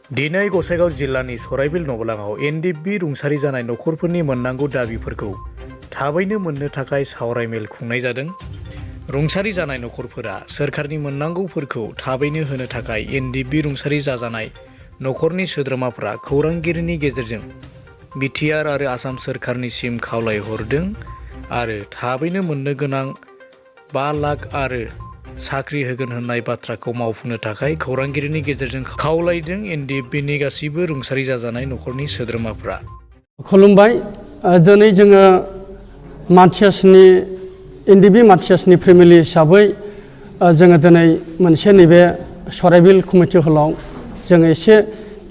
दिनै गसाइगाव जिल्लानि सराइबिल नबलाङाव एनडिएफबि रुंसारि जानाय नखरफोरनि मोननांगौ दाबिफोरखौ थाबैनो मोननो थाखाय सावराय मेल खुंनाय जादों। रुंसारि जानाय नखरफोरा सोरखारनि मोननांगौफोरखौ थाबैनो होनो थाखाय एनडिएफबि रुंसारि जाजानाय नखरनि सोद्रोमाफ्रा खौरांगिरिनि गेजेरजों बिटिआर आरो आसाम सोरखारनिसिम खावलायहरदों आरो थाबैनो मोननो गोनां 5 लाख आरो साख्रि होगोन होननाय बाथ्राखौ मावफुंनो थाखाय खौरांगिरिनि गेजेरजों खावलायदों एनडिएफबिनि गासिबो रुंसारि जाजानाय नखरनि सोद्रोमाफ्रा। खुलुमबाय। दिनै जोङो माथियासनि एनडिएफबि माथियासनि फेमिलि हिसाबै जोङो दिनै मोनसे नैबे सराइबिल कमिटि हलाव जोङो एसे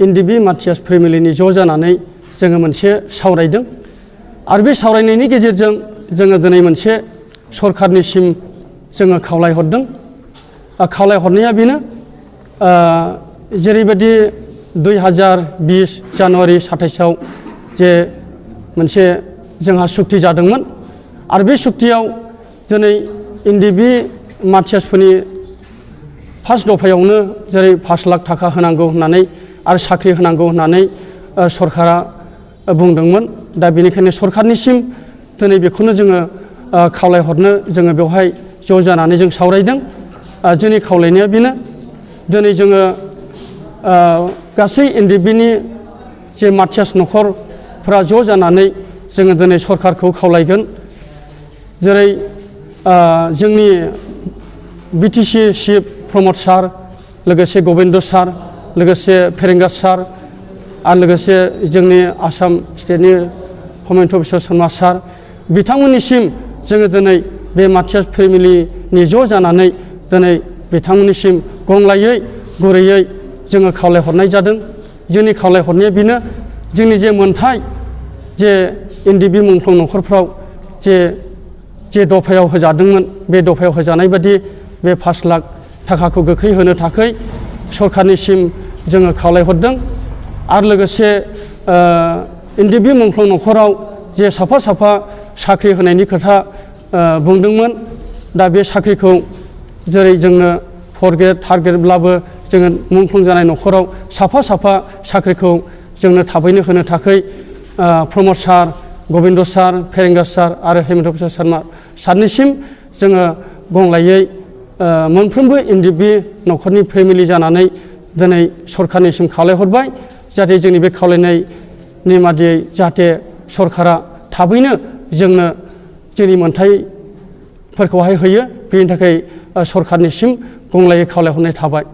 एनडिएफबि माथियास फेमिलिनि ज' जानानै जोङो मोनसे सावरायदों आरो बे सावरायनायनि गेजेरजों जोङो दिनै मोनसे सरखारनिसिम जोङो खावलायहरदों। खावलायहरनाया बेनो जेरैबायदि 2020 जानुवारि 27आव जे मोनसे जोंहा सुक्ति जादोंमोन आरो बे सुक्तियाव दिनै एनडिएफबि माथियासफोरनि फार्स्ट दफायावनो जेरै 5 लाख थाखा होनांगौ होननानै आरो साख्रि होनांगौ होननानै सरकारा बुंदोंमोन। दा बेनिखायनो सरकारनिसिम दिनै बेखौनो जोङो खावलायहरनो जोङो बेवहाय ज' जानानै जों सावरायदों। जोंनि खावलायनाया बेनो दिनै जोङो गासै एनडिएफबिनि जे माथियास नखरफ्रा ज' जानानै जोङो दिनै सरकारखौ खावलायगोन जेरै जोंनि बिटिसि चिफ प्रमद सार, लोगोसे गबिन्द सार, लोगोसे फेरेंगा सार आरो लोगोसे जोंनि आसाम स्टेटनि हेमन्त बिश्व शर्मा सार बिथांमोननिसिम जोङो दिनै बे माथियास फेमिलिनि ज' जानानै दिनै बिथांमोननिसिम गंलायै गुरैयै जोङो खावलायहरनाय जादों। जोंनि खावलायहरनाया बेनो जोंनि जे मोनथाय जे एनडिएफबि मुंख्लं नखरफ्राव जे दफायाव होजादोंमोन बे दफायाव होजानाय बादि बे 5 लाख थाखाखौ गोख्रै होनो थाखाय सरकारनिसिम जोङो खावलायहरदों आरो लोगोसे एनडिएफबि मुंख्लं नखराव जे साफा साफा साख्रि होनायनि खोथा बुंदोंमोन। दा बे साख्रिखौ जेरै जोंनो 4 ग्रेड 3 ग्रेडब्लाबो जोङो मुंख्लं जानाय नखराव साफा साफा साख्रिखौ जोंनो थाबैनो होनो थाखाय प्रमद सार, गबिन्द सार, फेरेंगा सार आरो हेमन्त बिश्व शर्मा सारनिसिम जोङो गंलायै मोनफ्रोमबो एनडिएफबि नखरनि फेमिलि जानानै दिनै सरकारनिसिम खावलायहरबाय जाहाथे जोंनि बे खावलायनायनि मादियै जाहाथे सरकारा थाबैनो जोंनो जोंनि मोनथायफोरखौहाय होयो। बेनि थाखाय सरकारनिसिम गंलायै खावलायहरनाय थाबाय।